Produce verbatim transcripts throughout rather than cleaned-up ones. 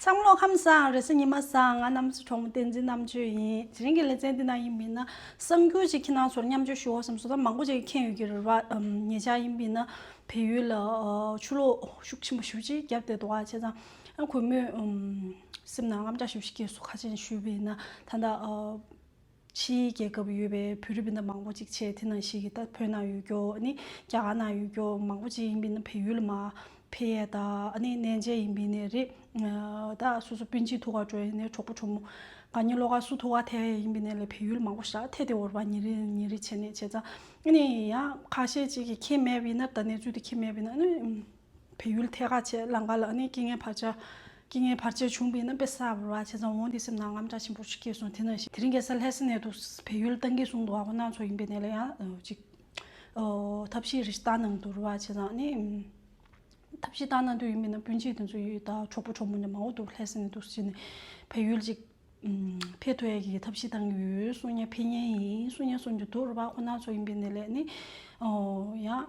ཚང་མ་ལོ་ཁམས་བཟང་། རེས་གཟའ་ཉི་མ་བཟང་། ང་རྣམ་སྲས་གྲོགས་མོ་བསྟན་འཛིན་རྣམ་དཔྱོད་ཡིན། དེ་རིང་གི་ལེ་ཚན་འདི་ནང་ཡིན་པས་ན་གསར་འགྱུར་ཅིག་ཁྱེད་རང་ཚོར་མཉམ་སྤྱོད་ཞུ་བ་བསམ་སོང་། ད་མང་པོ་ཅིག་མཁྱེན་ཡོད་ཀྱི་རེད་བ། ཉེ་ཆར་ཡིན་པས་ན་བལ་ཡུལ་ལ་ཆུ་ལོག་ཤུགས་ཆེན་པོ་ཞེ་པོ་ཅིག་བརྒྱབ་བསྡད་འདུག་བ། བྱས་ཙང་ཨ་གུས་མོས་སེམས་ནང་དངངས་སྐྲག་ཞེ་པོ་ཅིག་སྐྱེས་སོང་། ཁ་ཆེན་ཞུས་པས་ན་ད་ལྟ་ཕྱིའི་རྒྱལ་ཁབ་ཡོད་པའི་བོད་རིགས་སྤུན་ཟླ་མང་པོ་ཅིག་བྱས། དེ་ནང་བཞིན་གྱི་ད་བོད་ནང་ཡོད་རྒྱུ་ནི་རྒྱ་གར་ནང་ཡོད་རྒྱུ་མང་པོ་ཅིག་ཡིན་པས་ན་བལ་ཡུལ་ལ་མར་ཕེབས་ཡས་དང་། ཨ་ནི་གནས་མཇལ་ཡིན་པས་ན་རེད། ད་སོ་སོ་སྤུན་མཆེད་ཐུག་ག་འགྲོ་ཡས་ནས་གྲོགས་པོ་གྲོགས་མོ་དགའ་ཉེ་བློ་དགའ་སུ་ཐུག་ག་ཐད་ཡས་ཡིན་པས་ན་ལས་བལ་ཡུལ་མང་པོ་ཞེ་དྲག་ཐད་དེ་འོར་བ་ཉིན་རེ་ཉིན་རེ་བྱས་ནས། བྱས་ཙང་ཨ་ནི་ཡང་ཁ་ཤས་ཅིག་གིས་མཁྱེན་མེད་པས་ན། ད་གནས་ཚུལ་དེ་མཁྱེན་མེད་པས་ན་ཨ་ནི་བལ་ཡུལ་ཐད་ཀ་བྱས། ལམ་ཁ་ལ་ཨ་ནི་རྐྱེན་ངན་བར་ཆད་རྐྱེན་ངན་བར་ཆད་བྱུང་བས་ན་དཔེ་གསར་པ་རེད་བ། བྱས་ཙང་འོ་འདི་སེམས་ནང་དངངས་སྐྲག་ཆེན་པོ་ཞིག་སྐྱེས་སོང་། དེ་ནང་བཞིན་དེ་རིང་ཁ་སང་ལྷ་ས་ནས་འདུག་བལ་ཡུལ་བཏང་གི་གསུངས་འདུག་བ། ཁོ་རང་ཚོ་ཡིན་པས་ན་ལས་ཡང་ཅིག་ཐབས་ཤེས་རེ་ཞིག་བཏང་གནང་འདུག་རེད་བ། བྱས་ཙང་ཨ་ནི་ཐབས་ཤེས་བཏང་གནང་དུས་ཡིན་པས་ན་སྤུན་མཆེད་དེ་ཚོ་ཡོད། ད་གྲོགས་པོ་གྲོགས་མོ་འདྲ་མང་པོ་འདུག་ལྷ་ས་ནས་འདུག་ཟེར་ནས་བལ་ཡུལ་ཅིག་ཕེབས་ཐུབ་ཡས་ཀྱི་ཐབས་ཤེས་བཏང་གི་ཡོད་གསུང་མཁན། ཕེབས་མཁན་ཡིན་གསུང་མཁན་གསུང་རྒྱུ་འདུག་རེད་བ། ཁོ་རང་ཚོ་ཡིན་པས་ན་ལས་ནི་ཡང་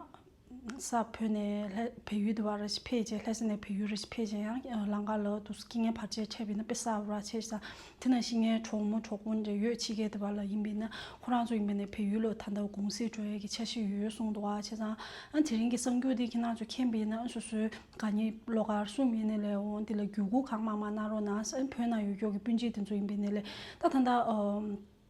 ས་བོད་ནས་ལྷ་བལ་ཡུལ་དུ་བ་རེ་ཞིག་ཕེབས་རྗེས། ལྷ་ས་ནས་བལ་ཡུལ་རེ་ཞིག་ཕེབས་རྗེས་ཡང་ལམ་ཁ་ལ་དུ་རྐྱེན་ངན་བར་ཆད་འཕྲད་པས་ན་དཔེ་གསར་པ་ར་ཆེ་ས། དེ་ནང་བཞིན་ངའི་གྲོགས་མོ་གྲོགས་པོ་འདྲ་ཡོད་ཕྱི་རྒྱལ་དུ་བ་ལ་ཡིན་པས་ན་ཁོ་རང་ཚོ་ཡིན་པས་ན་བལ་ཡུལ་ལ་ད་ལྟ་གུང་སེང་འགྲོ་ཡས་ཀྱི་འཆར་གཞི་ཡོད་གསུངས་འདུག་བ། བྱས་ཙང་ཨ་དེ་རིང་གི་གསར་འགྱུར་འདི་ཁྱེད་རང་ཚོ་མཁྱེན་པས་ན་སོ་སོའི་དགའ་ཉེ་བློ་དཀར་གསུམ་ཡིན་ནའི་ལས་འོང་། འདི་ལ་བརྒྱུད་སྐུར་གང་མང་མང་གནང་རོགས་གནང་། བོད་ནང་ཡོད་ཀྱོག་གི་སྤུན་མཆེད་དེ་ཚོ་ཡིན་པས་ནའི་ལས་ད་ད་ལྟ་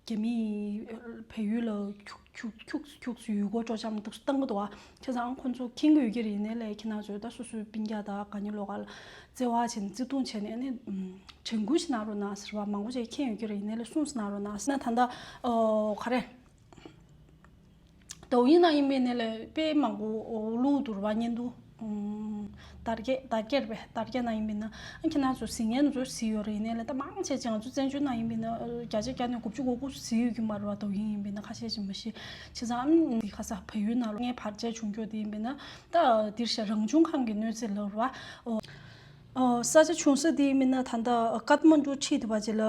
རྒྱ་མིས་བལ་ཡུལ་ལ་ཁྱུག་ཁྱུག་ཁྱུག་ཁྱུག་ཡུལ་སྐོར་སྤྲོ་འཆམ་འདུག་བཏང་གི་འདུག་བ། བྱས་ཙང་ཁོང་ཚོ་མཁྱེན་གྱི་ཡོད་ཀྱི་རེད། ཡིན་ནའི་ལས་ཁྱེད་རང་ཚོས་ད་སོ་སོའི་སྤུན་ཀྱག་དང་དགའ་ཉེ་བློ་དཀར་ལ་བརྩེ་བ་བྱས་ནས་བརྩེ་དུང་བྱས་ནས་ཨ་ནི་དྲན་སྐུལ་ཞིག་གནང་རོགས་གནང་ཟེར་བ། མང་པོ་ཞིག་མཁྱེན་ཡོད་ཀྱི་རེད། ཡིན་ནའི་ལས་གསུངས་ཟིན་གནང་རོགས་གནང་ཟེར་ན། ད་ལྟ་ག་རེ། ཏོག་དབྱིབས་ནང་ཡིན་པའི་ནས་ལས་དཔེ་མང་པོ་བླུགས་འདུག་ར་བ། བརྙན་ཐུང་དར་རྒྱས་དར་རྒྱས་རེད་པས། དར་རྒྱས་ནང་ཡིན་པའི་ན་ཨ་ཁྱེད་རང་ཚོ་གཟིགས་མཁན་ཚོ་གཟིགས་ཡོད་རེད། ཡིན་ནའི་ལས་ད་མང་ཆེ་ཅིག་ང་ཚོ་བཙན་བྱོལ་ནང་ཡིན་པའི་ན་བརྒྱ་ཆ་བརྒྱ་ནས་དགུ་བཅུ་གོ་དགུ་གཟིགས་ཡོད་ཀྱི་མ་རེད་བ། ཏོག་དབྱིབས་ཡིན་པའི་ན་ཁ་ཤས་ཅིག་མ་ཤེས། བྱས་ཙང་ཨ་འདི་ཁ་ས་བལ་ཡུལ་ནང་ལ་ངས་བར་ཆད་བྱུང་རྒྱུ་དེ་ཡིན་པའི་ན་ད་འདིར་ཤ་རང་བྱུང་ཁམས་ཀྱི་གནོད་འཚེ་ལབ་ར་བ། ཨོ། ཨོ། ས་ཆ་བྱུང་ས་དེ་ཡིན་པའི་ན་ད་ལྟ་ཀཏ་མན་ཌུ་ཁྲིད་དེ་བ་ཅིག་ལ་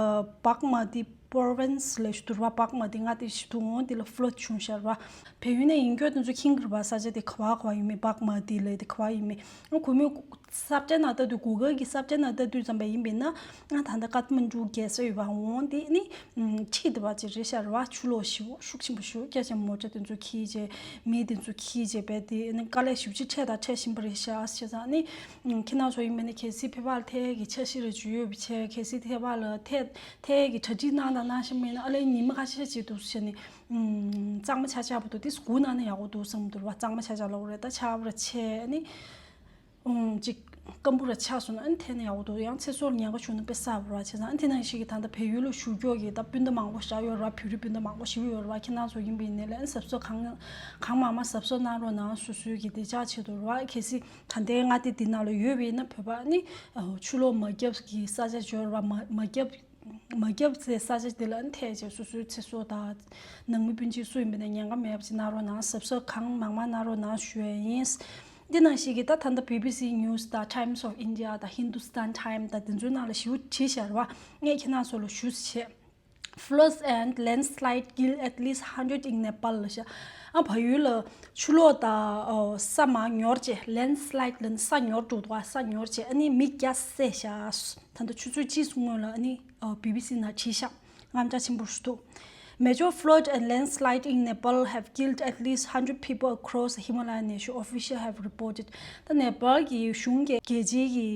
བག་མ་ཏི་པོར་ཝན་སི་ལབ་ཞུ་དུར་བ། བག་མ་ཏི་མངའ་སྡེ་ཞིག་འདུག་འོང་། དེ་ལ་ཕི་ལོཌ་བྱུང་ཤར་བ། བལ་ཡུལ་ནས་ཡིན་སྐྱོ་དེ་ཚོ་མཁྱེན་གྱི་རེད་བ། ས་ཆ་དེ་ག་བ་ག་བ་ཡིན་མིན། བག་མ་ཏི་ལབ་དེ་ག་བ་ཡིན་མིན། ཨ་གུས་མོས་ས་བཅད་ནང་ལྟ་དུས། གུ་གལ་གྱི་ས་བཅད་ནང་ལྟ་དུས་ཙམ་པ་ཡིན་པས་ན་ཨ་ད་ལྟ་ཀཏ་མན་ཌུ་རྒྱལ་ས་ཡོད་བ། འོང་དེ་ནི་ཁྲིད་དེ་བ་ཅིག་རེད་ཤར་བ། ཆུ་ལོག་ཞེ་པོ་ཤུགས་ཆེན་པོ་ཞེ་པོ་རྒྱག་བྱས། མོ་ཊ་དེ་ཚོ་འཁྱེར་བྱས། མི་དེ་ཚོ་འཁྱེར་བྱས་བས་དེ་ནི་དཀའ་ལས་ཞེ་པོ་ཅིག་འཕྲད་དང་འཕྲད་བཞིན་པ་རེད་ཤག་བྱས་ཙང་ནི་ཁྱེད་རང་ཚོ་ཡིན་པས་ན་གལ་སྲིད་བོད་པ་ལ་ཐད་ཀྱི་འཆར་གཞི་རེ་ཅིག་ཡོད་པ་བྱས། གལ་སྲིད་བོད་པ་ལ་ཐད་ཐད་ཀྱི་གྲ་སྒྲིག་གནང་དང་གནང་བཞིན་པ་ཡིན་ན་ཨ་ལས་ཉི་མ་ཁ་ཤས་ཅིག་འདུག་བྱས་ནི། ཨུམ། གཙང་མ་ཆག་ཆག་པོ་འདུག་དེ་སྒུག་གནང་ན་ཡག་པོ་འདུག་བསམ་འདུག་བ། གཙང་མ་ཆག་ཆག་ལོག་རེད། ད་ཆར་པ་ར་ཆེ་ནི། ཨུམ། ཅིག་སྐམ་པོ་ར་ཆགས་སོང་ན་ཨ་ནི་ཐད་ན་ཡག་པོ་འདུག་ཡང་ཚེ་སྲོག་ལ་ཉེན་ཁ་བྱུང་ན་དཔེ་གསར་པ་ར་བྱས་ཙང་། ཨ་ནི་དེ་ནང་བཞིན་གྱི་ད་ལྟ་བལ་ཡུལ་ལ་བཞུགས་ཀྱོག་གི་ད་སྤུན་ཟླ་མང་པོ་ཞིག་ཡོད་ར་བ། བོད་རིགས་སྤུན་ཟླ་མང་པོ་ཞིག་ཡོད་ར་བ། ཁྱེད་རང་ཚོ་ཡིན་པ་ཡིན་ནའི་ལས་ཨ་ནི་གཟབ་གཟབ་གང་གང་མང་མང་གཟབ་གཟབ་གནང་རོགས་གནང་། སོ་སོའི་གི་བདེ་འཇགས་ཆེད་དུ་ར་བ། གལ་སྲིད་ད་ལྟའི་མངའ་སྡེ་འདི་ནང་ལ་ཡོད་པ་ཡིན་ན་བོད་པ་ཨ་ནི་ཆུ་ལོག་མ་བརྒྱབ་གི་ས་ཆ་ཡོད་ར་བ། མ་མ་བརྒྱབ། མ་བརྒྱབ་ཚེ་ས་ཆ་དེ་ལ་ཐད་བྱས་སོ་སོའི་ཚེ་སྲོག་དང་ནང་མི་སྤུན་མཆེད་སུ་ཡིན་པ་ཡིན་ན་ཉེན་ཁ་མེད་པ་ཅིག་གནང་རོགས་གནང་། གཟབ་གཟབ་གང་མང་མང་གནང་རོགས་གནང་ཞུ་ཡ་ཡིན། འདི་ནང་བཞིན་གྱི་ད་ད་ལྟ་བི་བི་སི་ནིའུ་སི་དང་Times of India དང་Hindustan Times དང་དེ་ཚོའི་ནང་ལ་ཞིབ་པོ་བྲིས་བཞག་རེད་བ། ངས་ཁྱེད་རང་ཚོ་ལ་ཞུས་བྱས། Floods and landslide kill at least hundred in Nepal ལབ་ཤག་ཨ་བལ་ཡུལ་ལ་ཆུ་ལོག་དང་ས་མར་ཉོར་བྱས། Landslide ལབ་ན་ས་ཉོར་འགྲོ་འདུག་ཨ་ས་ཉོར་བྱས་ཨ་ནི་མི་བརྒྱ་བསད་ཤག་ད་ལྟ་ཆུ་ཚོད་གཅིག་སྔོན་ལ་ཨ་ནི་བི་བི་སི་ནང་བྲིས་ཤག་དངངས་སྐྲག་ཆེན་པོ་ཞིག་འདུག Major flood and landslide in Nepal have killed at least hundred people across the Himalayan nation, officials have reported. ད་ནེ་པཱལ་གྱི་གཞུང་གི་རྒྱལ་སྤྱིའི་གི་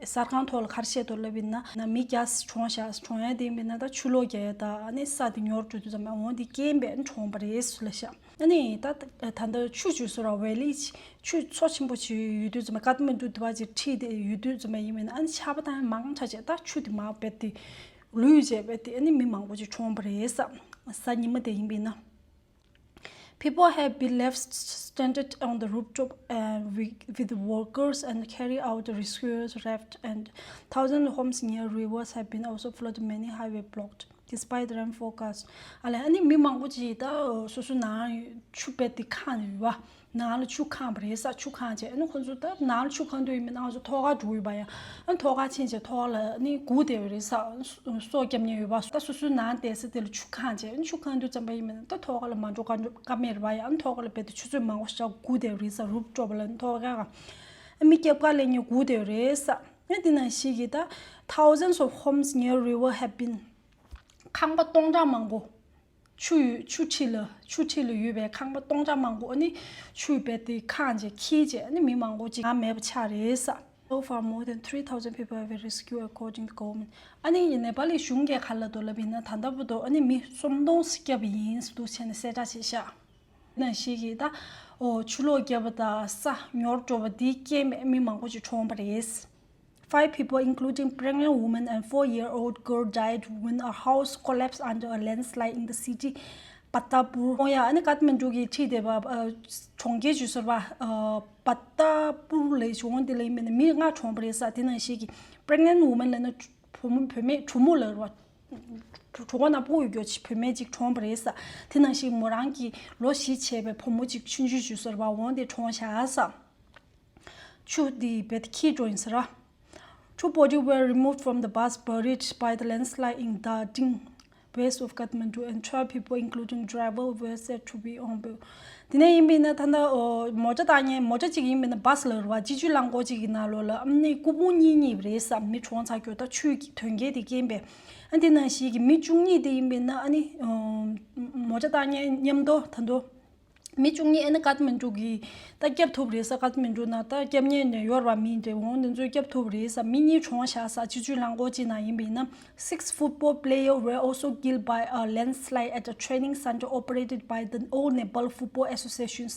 གསར་ཁང་ཐོག་ལ་ག་རེ་བཤད་འདུག་ལབ་ཡིན་ན། མི་བརྒྱ་གྲོངས་ཤག་གྲོངས་ཡ་དེ་ཡིན་པས་ན་ད་ཆུ་ལོག་རྒྱག་ཡ་ད་ཨ་ནི་ས་དེ་ཉོར་འགྲོ་དུས་ཙམ་པ་འོང་དེ་རྐྱེན་པས་གྲོངས་པ་རེད་ཟེར་ལབ་ཤག་ཨ་ནི་ད་ད་ལྟ་ཆུ་བཅུ་སོ་ར་ཝེ་ལི་ཆུ་མཚོ་ཆེན་པོ་ཅིག་ཡོད་དུས་ཙམ་པ། ཀཏ་མན་ཌུ་དེ་བ་ཅིག་ཁྲིད་དེ་ཡོད་དུས་ཙམ་པ་ཡིན་པས་ན་ཨ་ནི་ཆར་པ་དང་མང་དྲགས་བྱས་ད་ཆུ་དེ་མར་རྦད་དེ་ལུད་བྱས་རྦད་དེ་ཨ་ནི་མི་མང་པོ་ཅིག་གྲོངས་པ་རེད་ས། གཟའ་ཉི་མ་དེ་ཡིན་པས་ན། People have been left stranded on the rooftop, uh, with, with workers and carry out the rescue raft, and thousand homes near rivers have been also flooded, many highway blocked despite rain forecast. ཨ་ལས་ཨ་ནི་མི་མང་པོ་ཅིག་ད་སོ་སོ་ནང་ཆུ་རྦད་དེ་ཁེངས་ཡོད་པ། ནང་ལ་ཆུ་ཁེངས་པ་རེད་ས། ཆུ་ཁེངས་བྱས་ཨ་ནི་ཁོ་ཚོ་ད་ནང་ལ་ཆུ་ཁེངས་དུས་ཡིན་པས་ན་ང་ཚོ་ཐོག་ཁར་འགྲོ་ཡོད་པ་ཡ། ཨ་ནི་ཐོག་ཁར་ཕྱིན་བྱས་ཐོག་ལ་ཨ་ནི་སྒུག་བསྡད་ཡོད་རེད་ས། སྲོག་སྐྱོབ་མཁན་ཡོད་པ། ད་སོ་སོའི་ནང་བསྡད་ས་དེ་ལ་ཆུ་ཁེངས་བྱས་ཨ་ནི་ཆུ་ཁེངས་དུས་ཙམ་པ་ཡིན་པས་ན་ད་ཐོག་ཁ་ལ་མ་འགྲོ་ག་འགྲོ་ཀ་མེད་རེད་པ་ཡ། ཨ་ནི་ཐོག་ཁ་ལ་རྦད་དེ་ཆུ་ཚོད་མང་པོ་ཞིག་སྒུག་བསྡད་ཡོད་རེད་ས། རུབ་ཊོབ་ལ་ཨ་ནི་ཐོག་ཁ་ཨ་མི་སྐྱབས་ག་ལེན་མཁན་སྒུག་བསྡད་ཡོད་རེད་ས། ཡང་དེ་ནང་བཞིན་གྱི་ད་thousands of homes near river have been ཁང་པ་སྟོང་ཕྲག་མང་པོ་ཆུ་ཡོད་ཆུ་འཁྲིས་ལ་ཆུ་འཁྲིས་ལ་ཡོད་པའི་ཁང་པ་སྟོང་ཕྲག་མང་པོ་ཨ་ནི་ཆུས་རྦད་དེ་ཁེངས་བྱས་འཁྱིལ་བྱས་ཨ་ནི་མི་མང་པོ་ཅིག་ནང་མེད་པ་ཆགས་རེད་ས། So far, more than three thousand people have been rescued, according to government. ཨ་ནི་ནེ་པ་ལི་གཞུང་གིས་ག་ལབ་འདུག་ལབ་ཡིན་ན་ད་ལྟ་བར་དུ་ཨ་ནི་མི་སུམ་སྟོང་བརྒྱབ་པ་ཡིན་འདུག་བྱས་ནས་གསལ་བསྒྲགས་བྱས་ཤག་ནང་བཞིན་གྱི་ད་ཨོ་ཆུ་ལོག་བརྒྱབ་པ་དང་ས་ཉོར་འགྲོ་བ་འདིའི་རྐྱེན་པས་མི་མང་པོ་ཅིག་གྲོངས་པ་རེད། Five people, including pregnant woman and four-year-old girl, died when a house collapsed under a landslide in the city, Padapur. ཨོ་ཡ། ཨ་ནི་ཀ་ཐ་མན་ཌུ་གི་འཁྲིས་དེ་བ་གྲོང་ཁྱེར་ཞུ་ཟེར་བ་པ་ཏ་པུར་ལས་གཞུང་དེ་ལ་ཡིན་པས་ན་མི་ལྔ་གྲོངས་པ་རེད་ས། དེ་ནང་བཞིན་གྱི་pregnant woman ལབ་ན་བུ་མོ་བུད་མེད་གྲོགས་མོ་ལབ་རེད་བ། གྲོགས་པོ་ནང་སྤུ་གུ་ཡོད་ཀྱི་བུད་མེད་ཅིག་གྲོངས་པ་རེད་ས། དེ་ནང་བཞིན་མོ་རང་གི་ལོ་བཞི་བྱས་པའི་བུ་མོ་ཅིག་ཆུང་ཆུང་ཞུ་ཟེར་བ་འོང་དེ་གྲོངས་ཤག་ས། ཆུ་དེ་རྦད་དེ་འཁྱིལ་འགྲོ་ཡིན་ཟེར། Two bodies were removed from the bus buried by the landslide in Dading, west of Kathmandu, and twelve people, including driver, were said to be on board. དེ་ནས་ཡིན་པས་ན་ད་ལྟ་མོ་ཊ་བཏང་མཁན་མོ་ཊ་གཅིག་ཡིན་པས་ན་བྷ་སི་ལབ་རེད་བ། སྤྱི་སྤྱོད་རླངས་འཁོར་གཅིག་གི་ནང་ལོགས་ལ་ཨ་ནི་སྐུ་ཕུང་གཉིས་རྙེད་པ་རེད་ས། མི་གྲོངས་ཚར་རྒྱུ་ད་ཆུ་གི་དོན་རྐྱེན་དེ་རྐྱེན་པས། ཨ་དེ་ནང་བཞིན་གྱི་མི་བཅུ་གཉིས་དེ་ཡིན་པས་ན་ཨ་ནི་མོ་ཊ་བཏང་མཁན་མཉམ་དུ་ད་དུང་མི་བཅུ་གཉིས་ཨ་ནི་ཀ་ཐ་མན་ཌུ་གི་ད་སྐྱབས་ཐུབ་རེད་ས། ཀ་ཐ་མན་ཌུ་ནང་ད་སྐྱབས་གནས་ནས་ཡོད་ར་མི་འདྲ་འོང་དེ་ཚོས་སྐྱབས་ཐུབ་རེད་ས། མི་གཉིས་གྲོངས་ཤག་ས། སྤྱི་སྤྱོད་རླངས་འཁོར་གཅིག་ནང་ཡིན་པས་ན། Six football players were also killed by a landslide at a training center operated by the All Nepal Football Association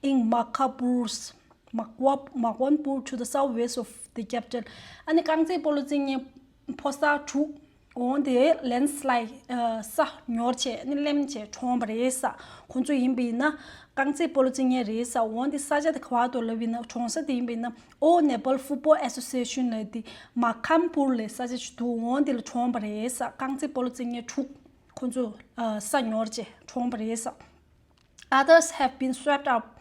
in Makhapur's Makwa- Makwanpur, to the southwest of the capital. ཨ་ནི་རྐང་རྩེད་སྤོ་ལོ་རྩེད་མཁན་ཕོ་གསར་དྲུག་འོང་དེ་ལེན་སི་ལའེ་ཌི་ས་ཉོར་བྱས་ནི་སླེབས་བྱས་གྲོངས་པ་རེད་ས། ཁོང་ཚོ་ཡིན་པ་ཡིན་ན་རྐང་རྩེད་སྤོ་ལོ་རྩེད་མཁན་རེད་ས། འོང་དེ་ས་ཆ་དེ་ག་བར་དུ་ལབ་ཡིན་ན་གྲོངས་ས་དེ་ཡིན་པ་ཡིན་ན་All Nepal Football Association ལབ་དེ་མ་ཁམ་པུར་ལབ་ས་ཆ་ཞིག་འདུག་འོང་དེ་ལ་གྲོངས་པ་རེད་ས། རྐང་རྩེད་སྤོ་ལོ་རྩེད་མཁན་དྲུག་ཁོང་ཚོ་ས་ཉོར་བྱས་གྲོངས་པ་རེད་ས། Others have been swept up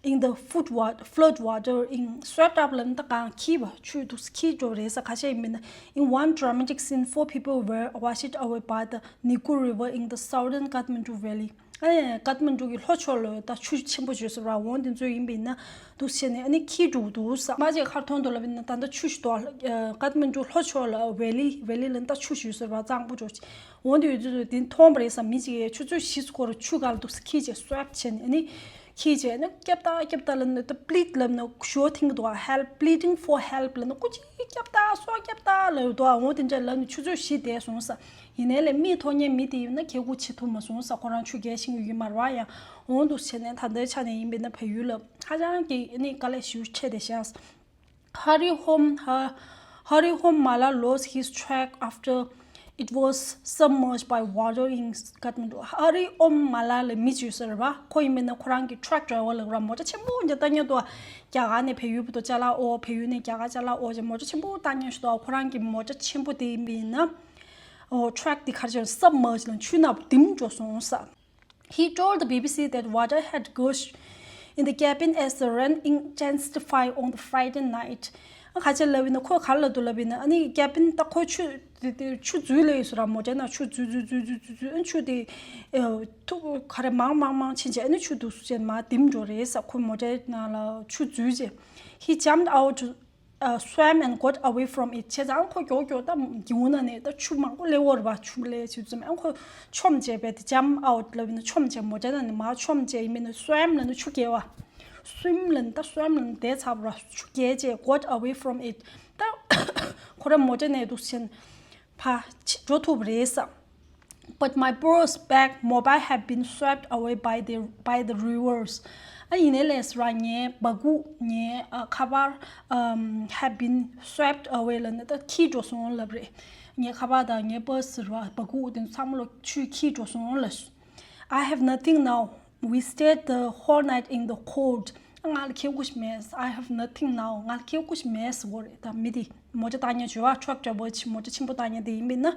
in the foot wa- flood water in swept up ལབ་ན་ད་གང་འཁྱིལ་བ་ཆུ་འདུག་འཁྱིལ་འགྲོ་རེད་ས། ཁ་ཤས་ཡིན་མིན་ན། In one dramatic scene, four people were washed away by the Niku River in the southern Kathmandu Valley. ཨེ་ཀ་ཐ་མན་ཌུ་གི་ལྷོ་ཕྱོགས་ལ་ད་ཆུ་ཆེན་པོ་བརྗོད་ས་ར་འོང་དེ་ཚོ་ཡིན་པ་ཡིན་ན་འདུག་བྱས་ནས་ཨ་ནི་འཁྱིལ་འགྲོ་འདུག་ས། མ་ཅིག་ཁར་མཐོང་དུ་ལབ་ཡིན་ན་ད་ལྟ་ཆུ་ཞིག་འདུག་ཀ་ཐ་མན་ཌུ་ལྷོ་ཕྱོགས་ལ་ཝེ་ལི་ཝེ་ལི་ལ་ད་ཆུ་ཞུ་ཟེར་བ་གཙང་པོ་འགྲོ་འོང་དེ་ཡོད་ཚོད་དེ་མཐོང་པ་རེད་ས། མི་ཅིག་ཆུ་ཚོད་བཞི་སྐོར་ཆུ་ག་ལ་འདུག་ས་འཁྱིལ་བྱས་སོབ་བྱས་ནས་ཨ་ནི་འཁྱིལ་བྱས་ཨ་ནི་སྐྱབས་ད་སྐྱབས་ད་ལབ་ནས་ད་པི་ལིཌ་ལབ་ནས་ཞོ་ཐིང་གི་འདུག་ཨ། Help, pleading for help ལབ་ནས་སྐུ་མཁྱེན་སྐྱབས་ད་སོ་སྐྱབས་ད་ལབ་འདུག་ཨ། འོང་དེ་འདྲ་ལབ་ནས་ཆུ་ཚོད་བཞི་དེ་སོང་ས། ཡིན་ནའི་ལས་མིག་མཐོང་མཁན་མི་དེ་ཡིན་ན་ཁེ་གུ་བྱེད་ཐུབ་མ་སོང་ས། ཁོ་རང་ཆུ་རྒྱལ་ཤིང་ཡོད་མ་རེད་བ། ཡང་འོང་འདུག་བྱས་ནས་ད་ལྟའི་ཆ་ནས་ཡིན་པས་ན་བལ་ཡུལ་ལ་ཧ་ཅང་གི་ཨ་ནི་དཀའ་ལས་ཞེ་པོ་འཕྲད་བསྡད་ཤག Hari Om Ha- Hari Om Mala lost his truck after it was submerged by water in Kathmandu. Hari Om Mala ལ་མི་ཅིག་ཡོད་ས་རེད་བ། ཁོ་ཡིན་པས་ན་ཁོ་རང་གི་ཊག་ཌ་རའི་ཝར་ལ་ར་མོ་ཊ་ཆེན་པོ་འདི་ལྟ་ཉན་འདུག་རྒྱ་གར་ནས་བལ་ཡུལ་བར་དུ་ཅ་ལག་འོ་བལ་ཡུལ་ནས་རྒྱ་གར་ཅ་ལག་འོ་ཅེས་མོ་ཊ་ཆེན་པོ་ལྟ་ཉན་ཞིག་འདུག་ཁོ་རང་གི་མོ་ཊ་ཆེན་པོ་དེ་ཡིན་པས་ན། ཨོ་ཊག་དེ་ག་རེ་ཟེར་སབ་མར་ཇི་ལ་ཆུ་ནང་ལྡིང་འགྲོ་སོང་ས། He told the B B C that water had gushed in the cabin as the rain intensified on the Friday night. ཨ་ཁ་ཆེ་ལབ་ཡིན་ན་ཁོས་ག་རེ་ལབ་འདུག་ལབ་ཡིན་ན་ཨ་ནི་ཀེ་བིན་ད་ཁོ་ཆུ་དེ་དེ་ཆུ་འཛུལ་ལེ་ཡོད་ས་ར་མོ་ཊའི་ནང་ཆུ་འཛུལ་འཛུལ་འཛུལ་འཛུལ་འཛུལ་འཛུལ་ཨ་ཆུ་དེ་ཨ་ཐུག་ག་རེ་མང་མང་མང་ཕྱིན་བྱས་ཨ་ནི་ཆུ་འདུག་སུ་ཅན་མ་ལྡིང་འགྲོ་རེད་ས། ཁོ་མོ་ཊའི་ནང་ལ་ཆུ་འཛུལ་བྱས། He jumped out, uh, swam and got away from it. བྱས་ཙང་ཁོ་མགྱོགས་མགྱོགས་ད་གྱི་འུ་ན་ནས་ད་ཆུ་མང་པོ་ལེ་བོར་བ་ཆུ་ལེ་ཆུ་ཙམ་ཨ་ཁོ་མཆོང་བྱས་པས་དེ་jump out ལབ་ཡིན་ན་མཆོང་བྱས་མོ་ཊའི་ནང་ནས་མར་མཆོང་བྱས་ཡིན་མིན་ན་swam ལབ་ན་ཆུ་རྐྱལ་བ། Swim ལབ་ན་ད་swam ལབ་ན་དེ་ཚ་བ་ར་ཆུ་རྐྱལ་བྱས་got away from it ད་ཁོ་ར་མོ་ཊའི་ནས་འདུག་ཕྱིན་ཕ་ཕྱི་འགྲོ་ཐུབ་རེད་ས། But my purse, bag, mobile have been swept away by the by the rivers. ཨ་ཡིན་ནའི་ལས་ར་ངའི་སྦ་ཁུག་ངའི་ཨ་ཁ་པར་um, have been swept away ལབ་ནས་ད་འཁྱིལ་འགྲོ་སོང་ལབ་རེད། ངའི་ཁ་པར་དང་ངའི་པར་སི་ར་སྦ་ཁུག་དེ་ཚང་མ་ལོ་ཆུས་འཁྱིལ་འགྲོ་སོང་ལབ། I have nothing now. We stayed the whole night in the cold. ང་ལ་ཁེ་གུ་ཞིག་མེད། I have nothing now. ང་ལ་ཁེ་གུ་ཞིག་མེད་ཟེར་བ་རེད། ད་མི་དེ་མོ་ཊ་བཏང་ཉན་བྱོས་བ་ཊྲག་ཌ་རའི་ཝར་ཆེ་མོ་ཊ་ཆེན་པོ་བཏང་ཉན་དེ་ཡིན་མིན་ན།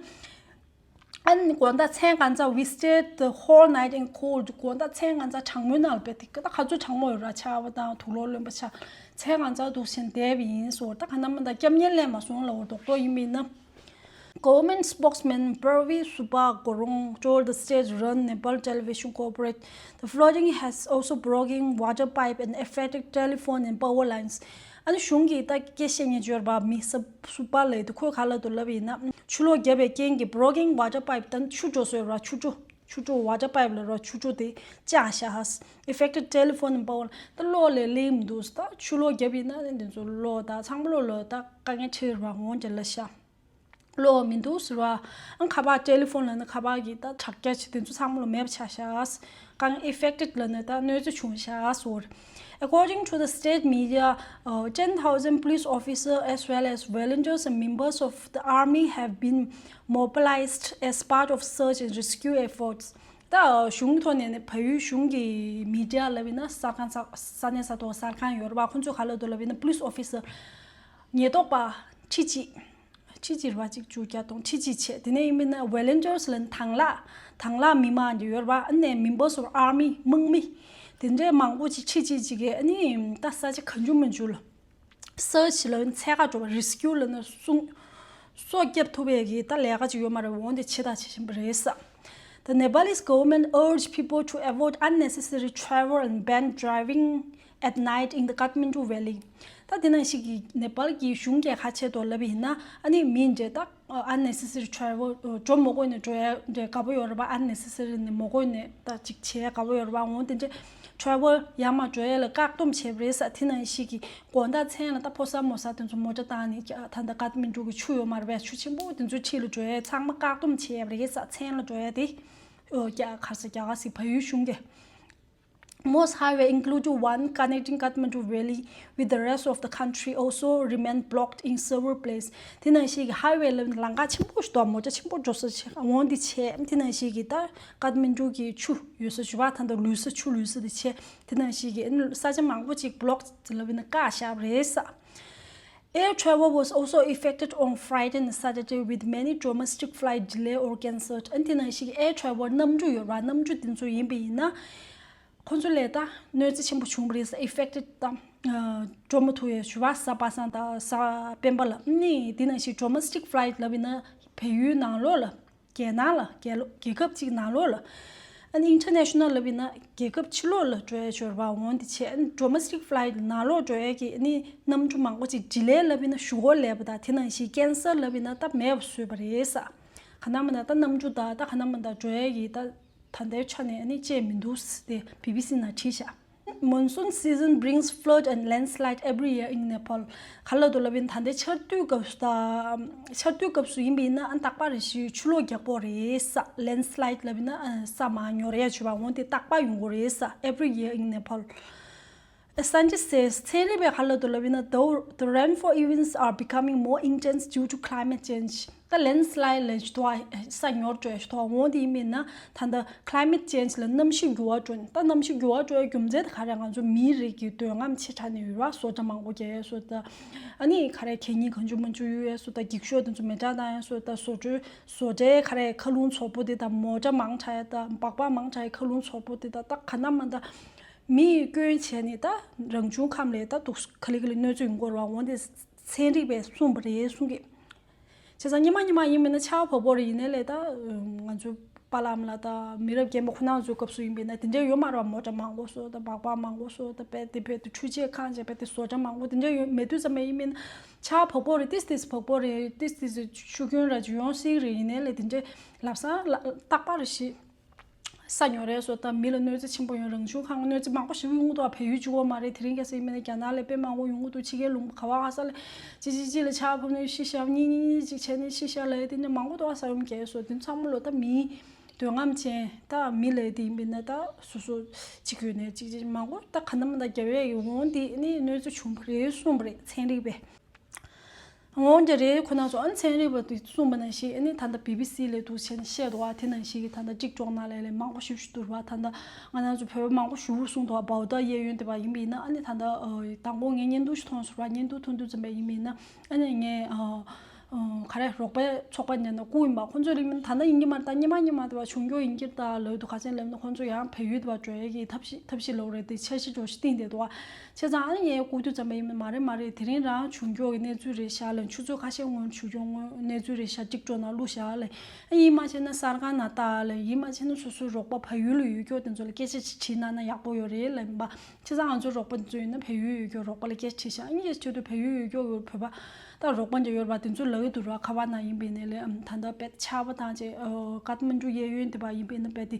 ཨ་ནི་དགོང་དག་མཚན་གང་ཚ། We stayed the whole night in cold. དགོང་དག་མཚན་གང་ཚ་གྲང་མོའི་ནང་ལ་བསྡད་དེ་ད་ག་ཚོད་གྲང་མོ་ཡོད་ར་ཆར་པ་དང་དུག་ལོག་རློན་པ་ཆགས། མཚན་གང་ཚ་འདུག་བཞིན་བསྡད་པ་ཡིན་ཟེར་བ། ད་ག་ན་མ་ད་སྐྱབས་གནས་སླེབས་མ་སོང་ལབ་བ། རྡོག་རྡོག་ཡིན་མིན་ན། Government spokesman Pravi Subba Gurung told the state-run Nepal Television Corporate the flooding has also broken water pipe and affected telephone and power lines. ཨ་ནི་གཞུང་གིས་ད་སྐད་བཤད་མཁན་ཅིག་ཡོད་རེད་པ། མི་སུ་སུ་པ་ལབ་དུས་ཁོས་ག་ལབ་འདུག་ལབ་ཡིན་ན། ཆུ་ལོག་བརྒྱབ་པའི་རྐྱེན་གྱིས་broken water pipe ད་ཆུ་འགྲོ་སྲོལ་ར། ཆུ་འགྲོ་ཆུ་འགྲོ་water pipe ལབ་ར། ཆུ་འགྲོ་དེ་བཅག་བཞག་ཧ། Affected telephone and power ད་གློག་ལས་ལེན་མི་འདུག་ད་ཆུ་ལོག་བརྒྱབ་ཡིན་ན་ཨ་ནི་འདི་ཚོ་གློག་ད་ཚང་མ་གློག་ལ་ད་དཀའ་ངལ་འཕྲད་ར། འོང་དེ་ལ་ཤ། གློག་མི་འདུག་ཟེར་བ། ཨང་ཁ་པར་telephone ལབ་ན་ཁ་པར་གྱི་ད་དྲ་རྒྱ་ཆེ་དེ་ཚོ་ཚང་མ་ལ་མེད་པ་ཆགས་ཤག་གང་affected ལབ་ན་ད་གནོད་འཚེ་བྱུང་ཤག་ཟེར། According to the state media, uh, ten thousand police officers as well as volunteers and members of the army have been mobilized as part of search and rescue efforts. ད་གཞུང་ཐོག་ནས་ནི་བལ་ཡུལ་གཞུང་གི་མི་ཌི་ཡ་ལབ་ཡིན་ན་གསར་ཁང་གསར་ས་གནས་ས་ཐོག་གསར་ཁང་ཡོད་རེད་པ། ཁོང་ཚོས་ག་ལབ་འདུག་ལབ་ཡིན་ན་police officer ཉེན་རྟོག་པ་ཁྲི་གཅིག་ཁྲི་གཅིག་རེད་པ། གཅིག་བཅུ་གྱ་སྟོང་ཁྲི་གཅིག་བྱས། དེ་ནས་ཡིན་མིན་ན་volunteers ལབ་ན་དང་བླངས་དང་བླངས་མི་མང་གི་ཡོད་རེད་པ། ཨ་ནི་members of army དམག་མི་དེ་འདྲའི་མང་པོ་ཅིག་ཁྲི་གཅིག་ཅིག་གིས་ཨ་ནི་ད་ས་ཆ་གང་བྱུང་མང་བྱུང་ལ་search ལབ་ན་འཚོལ་ག་འགྲོ་བ། rescue ལབ་ན་སྲུང་སྲོག་སྐྱོབ་ཐུབ་པའི་གི་ད་ལས་ཀ་ཅིག་ཡོད་མ་རེད། འོང་དེ་བྱེད་ད་བྱེད་བཞིན་པ་རེད་ས། The Nepalese government urged people to avoid unnecessary travel and ban driving at night in the Kathmandu Valley. ད་དེ་ནང་བཞིན་གྱི་ནེ་པཱལ་གྱི་གཞུང་གིས་ཁ་ཆེ་དོ་ལབ་ཡིན་ན་ཨ་ནི་མི་འདྲེ་ད་unnecessary travel འགྲོ་མ་དགོས་ནས་འགྲོ་ཡ་འདྲེ་དགའ་པོ་ཡོད་རེད་པ། unnecessary ནས་མ་དགོས་ནས་ད་ཅིག་བྱས་དགའ་པོ་ཡོད་རེད་པ། འོང་དེ་འདྲེ་travel ཡར་མར་འགྲོ་ཡ་ལ་བཀག་སྡོམ་བྱས་པ་རེད་ས། དེ་ནང་བཞིན་གྱི་དགོང་དག་མཚན་ལ་ད་ཕོ་གསར་མོ་གསར་དེ་ཚོ་མོ་ཊ་བཏང་ནས་ཀྱ་ད་ད་ཀ་ཐ་མན་གྲུ་གི་ཆུ་ཡོད་མ་རེད་པས། ཆུ་ཆེན་པོ་དེ་ཚོའི་འཁྲིས་ལ་འགྲོ་ཡས་ཚང་མ་བཀག་སྡོམ་བྱས་ཡོད་རེད་ས། མཚན་ལ་འགྲོ་ཡས་དེ་ཨོ་རྒྱ་གར་ས་རྒྱ་གར་སི་བལ་ཡུལ་གཞུང་གི། Most highway, including one connecting Kathmandu Valley with the rest of the country, also remain blocked in several places. དེ་ནང་བཞིན་གྱི་highway ལ་ལམ་ཁ་ཆེན་པོ་ཞིག་འདུག་མོ་ཊ་ཆེན་པོ་འགྲོ་ས་ཆེ་འོང་དེ་ཆེ། དེ་ནང་བཞིན་གྱི་ད་ཀ་ཐ་མན་གྲུ་གི་ཆུ་ཡོད་ས་ཞུ་བ་ད་ད་ལུས་ས་ཆུ་ལུས་ས་དེ་ཆེ། དེ་ནང་བཞིན་གྱི་ས་ཆ་མང་པོ་ཅིག་block ལབ་ཡིན་ན་བཀག་བཞག་པ་རེད་ས། Air travel was also affected on Friday and Saturday, with many domestic flights delayed or cancelled. ཨན་དེ་ནང་བཞིན་air travel གནམ་གྲུ་ཡོད་ར། གནམ་གྲུ་དེ་ཚོ་ཡིན་པ་ཡིན་ན་ཁོང་ཚོ་ལ་ད་གནོད་འཚེ་ཆེན་པོ་བྱུང་བ་རེད། affected དང་འགྲོ་མ་ཐུབ་ཡས་ཞུ་བ་ས་པ་སངས་དང་ས་སྤེན་པ་ལ་ནི་དེ་ནང་བཞིན་domestic flight ལབ་ཡིན་ན་བལ་ཡུལ་ནང་ལོགས་ལ། རྒྱལ་ནང་ལ་རྒྱལ་ལོ་རྒྱལ་ཁབ་གཅིག་ནང་ལོགས་ལ། ཨ་ནི་international ལབ་ཡིན་ན་རྒྱལ་ཁབ་ཕྱི་ལོགས་ལ་འགྲོ་ཡ་འབྱོར་བ་འོང་དེ་བྱས། ཨ་ནི་domestic flight ནང་ལོགས་འགྲོ་ཡ་གི་ཨ་ནི་གནམ་གྲུ་མང་པོ་ཅིག་delay ལབ་ཡིན་ན་གཞུག་གུ་ལེབ་པ་དང་དེ་ནང་བཞིན་cancel ལབ་ཡིན་ན་ད་མེད་པ་བཟོས་པ་རེད་ས། ག་ན་མ་ན་ད་གནམ་གྲུ་ད་ད་ག་ན་མ་ན་འགྲོ་ཡ་གི་ད་ད་ལྟའི་ཆ་ནས་ཨ་ནི་བཅད་མི་འདུག་ཟེར་ཏེ་བི་བི་སི་ནང་བྲིས་ཤག Monsoon season brings flood and landslide every year in Nepal. ག་ལ་དུ་ལབ་ཡིན་ད་ལྟའི་ཆར་དུས་སྐབས་སུ་ད་ཆར་དུས་སྐབས་སུ་ཡིན་པ་ཡིན་ན་ཨ་རྟག་པར་རེ་ཞིག་ཆུ་ལོག་རྒྱག་པོ་རེད་ས། landslide ལབ་ཡིན་ན་ས་མར་ཉོ་རེ་ཡ་བྱེད་པ་འོང་དེ་རྟག་པར་ཡོང་གི་རེད་ས། every year in Nepal. A scientist says ཚན་རིག་པས་ག་ལ་དུ་ལབ་ཡིན་ན་the the rainfall events are becoming more intense due to climate change. ད་landslide ལ་ཞུ་དོ་ས་ཉོར་འགྲོ་ཞུ་དོ་འོང་དེ་ཡིན་མིན་ན་ད་ལྟ་climate change ལ་གནམ་གཤིས་འགྱུར་བ་འགྲོ་ད་གནམ་གཤིས་འགྱུར་བ་འགྲོ་ཡ་རྒྱུ་མཚན་དེ་ག་རེ་ང་ཚོ་མིའི་རིགས་ཀྱི་འདོད་རྔམ་ཆེ་དྲགས་ནས་ཡོད་བ། བཟོ་གྲྭ་མང་པོ་རྒྱག་ཡ་བཟོ་ད་ཨ་ནི་ག་རེ་གད་སྙིགས་གང་བྱུང་མང་བྱུང་གཡུག་ཡ་བཟོ་ད་འགྱིག་ཤོག་དེ་ཚོ་མེ་སྲེག་བཏང་ཡ་བཟོ་ད་བཟོ་གྲྭའི་བཟོ་གྲྭའི་ག་རེ་མཁའ་རླུང་ཚོགས་པོ་དེ་དང་མོ་ཊ་མང་དྲགས་ཡ་ད་སྦག་སྦག་མང་དྲགས་ཡ་མཁའ་རླུང་ཚོགས་པོ་དེ་དང་ད་ག་ན་མ་ད་མི་ཡི་སྐྱོན་བྱས་ནས་ད་རང་བྱུང་ཁམས་ལ་ད་དུག་ག་ལེ་ག་ལེ་གནོད་འཚེ་ཡོང་གི་རེད་བ། འོང་དེ་ཚན་རིག་པས་གསུངས་པ་རེད་གསུང་གི། བྱས་ཙང་སྔོན་མ་སྔོན་མ་ཡིན་མིན་ན་ཆར་པ་བབས་པོ་རེད། ཡིན་ནའི་ལས་ད་ང་ཚོའི་པཱ་ལགས་ཨ་མ་ལགས་དང་མི་རབས་རྒན་པ་ཁོ་ན་ཚོའི་སྐབས་སུ་ཡིན་པས་ན་དེ་འདྲ་ཡོད་མ་རེད་བ། མོ་ཊ་མང་པོ་བཟོ་ད་སྦག་སྦག་མང་པོ་བཟོ་ད་དཔེ་དེ་དཔེ་དེ་འཕྲུལ་ཆས་ཁང་བྱས་དཔེ་དེ་བཟོ་གྲྭ་མང་པོ་དེ་འདྲ་ཡོད་མེད་དུས་ཙམ་པ་ཡིན་མིན་ན་ཆར་པ་བབས་པོ་རེད། ཏིས་ཏིས་བབས་པོ་རེད། ཏིས་ཏིས་ཆུ་རྐྱེན་ར་ཅིག་ཡོང་སྲིད་རེད། ཡིན་ནའི་ལས་དེ་འདྲ་ལབ་ས་ལ་རྟག་པར་ཞིག་ས་ཉོ་རེད་སོ་ད་མི་ལ་གནོད་འཚེ་ཆེན་པོ་ཡོང་། རང་བྱུང་ཁམས་གནོད་འཚེ་མང་པོ་ཞིག་ཡོང་གི་འདུག་བལ་ཡུལ་གཅིག་པོ་མ་རེད། དེ་རིང་ཁ་སང་ཡིན་མིན་ན་རྒྱ་ནག་ལ་དཔེ་མང་པོ་ཡོང་གི་འདུག་ཕྱི་རྒྱལ་ལུང་པ་ག་བ་ག་ས་ལ་ཅི་ཅི་ཅི་ལ་ཆར་པ་བབས་ནས་ཤི་ཤ་གཉིས་གཉིས་གཉིས་ཅིག་བྱས་ནས་ཤི་ཤ་ལ་དེ་འདྲ་མང་པོ་འདུག་ས་ཡོང་གལ་སོ་དེ་ཚང་མ་ལོ་ད་མིའི་འདོད་རྔམ་ཅན་ད་མི་ལ་དེ་ཡིན་མིན་ན་ད་སོ་སོ་ཅིག་ཡོད་ནས་ཅིག་ཅིག་མང་པོ་ད་ག་ན་མ་ད་རྒྱབ་ཡས་ཡོང་དེ་ནི་གནོད་འཚེ་བྱུང་བ་རེད་གསུངས་པ་རེད་ཚན་རིག་པས། འོང་དེ་རེད། ཁོ་ན་ཚོ་ཨ་ནི་ཚན་རིག་པ་དེ་གསུངས་པ་ནང་བཞིན་ཨ་ནི་ད་ལྟ་བི་བི་སི་ལས་འདུག་བྱས་ནས་བཤད་འདུག་བ། དེ་ནང་བཞིན་གྱི་ད་ལྟ་ཀྲིག་ཀྲོག་ནང་ལས་ལས་མང་པོ་ཞིག་ཞུ་འདུག་བ། ད་ལྟ་ང་རང་ཚོ་བོད་པ་མང་པོ་ཞུ་གསུངས་འདུག་བ། བའོ་ད་གཡས་གཡོན་དེ་བ་ཡིན་པ་ཡིན་ན་ཨ་ནི་ད་ལྟ་དང་པོ་ངས་བརྙན་ཐུང་ཞིག་མཐོང་སོང་བ། བརྙན་ཐུང་མཐོང་དུས་ཙམ་པ་ཡིན་པ་ཡིན་ན་ཨ་ནི་ངས་ག་ ག་རེ་རོགས་པའི་ཚོགས་པ་ཉན་ན་སྐུ་ཡིན་པ་ཁོང་ཚོ་རིང་མིན་ད་ལྟ་ཡིན་གྱི་མ་རེད། ད་སྔོན་མ་སྔོན་མ་དེ་བ་བྱུང་རྒྱུ་ཡིན་གྱི་རེད། ད་ལོས་དུ་ཁ་ཆེན་ལབ་ན་ཁོང་ཚོ་ཡང་བལ་ཡུལ་དེ་བ་འགྲོ་ཡས་ཀྱི་ཐབས་ཤེས་ཐབས་ཤེས་ལོག་རེད་དེ་འཆར་གཞི་འགྲོ་ཤི་སྟེང་དེ་དུ་བ། བྱས་ཙང་ཨ་ངས་ལྐོག་གྱུར་ཙམ་པ་ཡིན་མིན་མ་རེད་མ་རེད། དེ་རིང་རང་བྱུང་རྒྱུ་གི་གནས་ཚུལ་རེད་ཤག་ལབ། ཆུ་ཚོད་ཁ་ཤས་སྔོན་བྱུང་རྒྱུ་སྔོན་གནས་ཚུལ་རེད་ཤག་གཅིག་སྤྲོ་ན་བླུགས་ཤག་ལབ། ཨ་ཡིན་མ་བྱས་ན་གསར་ཁང་ན་ལྟ་ལབ། ཡིན་མ་བྱས་ན་སོ་སོའི་རོགས་པ་བལ་ཡུལ་ལ་ཡོད་རྒྱུ་དེ་ཚོ་ལ་སྐད་ཆ་ཅིག་དྲིས་གནང་ན་ཡག་པོ་ཡོད་རེད་ལབ་ཡིན་པ། བྱས་ཙང་ང་ཚོའི་རོགས་པ་འདི་ཚོ་ཡིན་ན་བལ་ཡུལ་ཡོད་རྒྱུ་རོགས་པ་ལ་སྐད་ཆ་དྲིས་ཤག་ཨ་ནི་སྐད་ཆ་དྲིས་དུས་བལ་ཡུལ་ཡོད་རྒྱུ་བོད་པ་ད་རོགས་པ་འདྲ་ཡོད་རེད་པ། དེ་ཚོ་ལབ་ཀྱི་འདུག་ར། ཁ་པར་ནང་ཡིན་པ་ཡིན་ནའི་ལས་ཨམ་ད་ལྟ་དཔེ་ཆར་པ་དང་བཅས་ཀཏ་མན་ཌུ་གཡས་གཡོན་དེ་པ་ཡིན་པ་ཡིན་ན་དཔེ་དེ་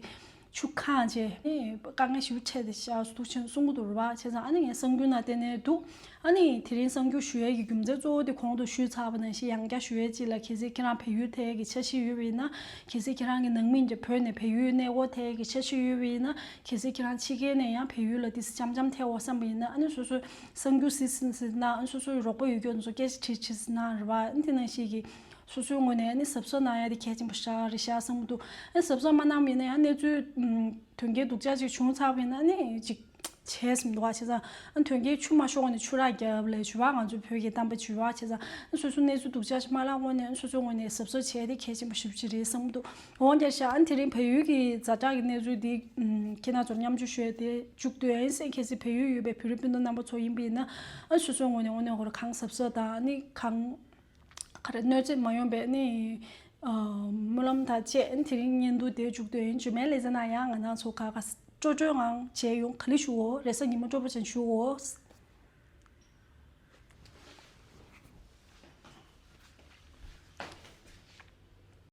ཆུ་གང་བཅས་ནི་དཀའ་ངལ་ཞེ་པོ་འཕྲད་དེ་ཤག་འདུག་ཅེས་གསུང་གི་འདུག་ར་པ། བྱས་ཙང་ཨ་ནི་ངས་གསར་འགྱུར་ནང་བལྟས་ནས་འདུག་ཨ་ནི་དེ་རིང་གསར་འགྱུར་ཞུ་ཡས་ཀྱི་རྒྱུ་མཚན་གཙོ་བོ་དེ་གོང་དུ་ཞུས་ཚར་བ་ནང་བཞིན་ཡང་བསྐྱར་ཞུ་ཡས་ཅིག་ལ། གལ་སྲིད་ཁྱེད་རང་བལ་ཡུལ་ཐད་ཀྱི་འཆར་གཞི་ཡོད་པ་ཡིན་ན། གལ་སྲིད་ཁྱེད་རང་གི་ནང་མི་འདྲ་བོད་ནས་བལ་ཡུལ་གནས་སྐོར་ཐད་ཀྱི་འཆར་གཞི་ཡོད་པ་ཡིན་ན། གལ་སྲིད་ཁྱེད་རང་ཕྱི་རྒྱལ་ནས་ཡང་བལ་ཡུལ་ལ་ཏོག་ཙམ་འཆམ་འཆམ་ཐེབས་འོང་བསམ་པ་ཡིན་ན། ཨ་ནི་སོ་སོའི་གསར་འགྱུར་གཟིགས་གཟིགས་གཟིགས་ན། ཨ་ནི་སོ་སོའི་རོགས་པ་ཡོད་རྒྱུ་ཚོ་སྐད་ཆ་དྲིས་དྲིས་གཟིགས་གནང་རེད་པ། ཨ་ནི་དེ་ནང་བཞིན་གྱི་སོ་སོའི་ངོས་ནས་ཨ་ནི་གཟབ་གཟབ་གནང་ཡ་དེ་གལ་ཆེན་པོ་ཞེ་དྲག་རེད་ཤག་བསམ་གྱི་འདུག་ཨ་ནི་གཟབ་གཟབ་མ་གནང་བ་ཡིན་ན་ཡང་གནས་ཚུལ་ཨམ་དོན་རྐྱེན་སྡུག་ཅག་ཅིག་བྱུང་ཚར་བ་ཡིན་ན་ཨ་ནི་ཅིག་བྱས་ཟིན་འདུག་པ། བྱས་ཙང་ཨ་ནི་དོན་རྐྱེན་ཆུ་མ་ཤོར་བ་ནས་ཆུ་རགས་བརྒྱབ་ལབ་བྱས་པ། ང་ཚོ་བོད་ཀྱི་གཏམ་དཔེ་བྱས་པ། བྱས་ཙང་ཨ་ནི་སོ་སོ་གནས་ཚུལ་སྡུག་ཅག་ཅིག་མ་ལྷག་སྔོན་ནས་ཨ་ནི་སོ་སོའི་ངོས་ནས་གཟབ་གཟབ་བྱས་ཏེ་གལ་ཆེན་པོ་ཞེ་པོ་ཅིག་རེད་བསམ་གྱི་འདུག་འོན་ཀྱང་ཤག་ཨ་ནི་དེ་རིང་བལ་ཡུལ་གྱི་ཛ་དྲག་གི་གནས་ཚུལ་འདི་ཨམ་ཁྱེད་རང་ཚོར་མཉམ་སྤྱོད་ཞུ་ཡས་དེ་མཇུག་བསྡུ་ཡ་ཡིན་ཟེར། གལ་སྲིད་བལ་ཡུལ་ཡོད་པའི་བོད་རིགས་སྤུན་ཟླ་རྣམ་པ་ཚོ་ཡིན་པ་ཡིན་ན། ཨ་ནི་སོ་སོའི་ངོས་ནས་དངོས་གནས་ཁོ་རང་གང་གཟབ་གཟབ་དང་། ཨ་ནི་གང་ག་རེ་གནོད་འཚེ་མ་ཡོང་པའི་ཨ་ནི་ཨ་སྨོན་ལམ་དང་བཅས། ཨ་ནི་དེ་རིང་བརྙན་ཐུང་དེ་མཇུག་བསྡུ་ཡིན། རྗེས་མའི་ལེ་ཚན་ནང་ཡང་ང་རང་ཚོ་ཁ་ཁ་སྤྲོ་སྤྲོའི་ངང་མཇལ་ཡོང་། ག་ལེ་ཞུའོ། རེས་གཟའ་ཉི་མ་སྤྲོ་པོ་ཅན་ཞུའོ།